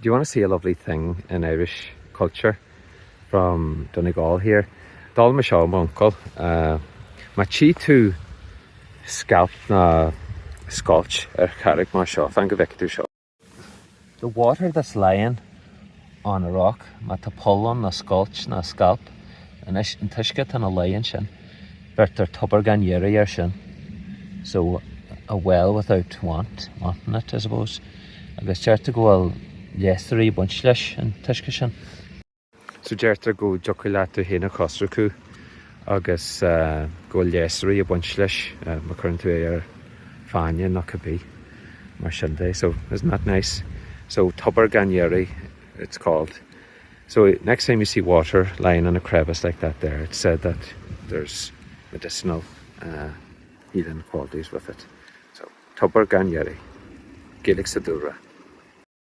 Do you want to see a lovely thing in Irish culture from Donegal here? D'fhoghlaim mé seo ó m'uncail. Má tchí tú scailp nó scoilt ar charraig mar seo, fan go bhfeicfidh tú seo. The water that's lying on a rock, má tá poll ann nó scoilt nó scailp, anois an t-uisce atá ina luí ansin, Beirtear tobar gan iarraidh air sin. So, a well without want, wanting it, I suppose. Agus deirtear go bhfuil leigheasóirí ag baint leis an t-uisce sin. So deirtear go dtiocfadh leat tú féin a choisriceadh agus go bhfuil leigheasóirí ag baint leis má chuireann tú é ar fáinne nó cibé mar sin de. So, isn't that nice? So, tobar gan iarraidh it's called. So next time you see water lying in a crevice like that there, it's said that there's medicinal uh, healing qualities with it. So, tobar gan iarraidh. Gaelic sa dúlra.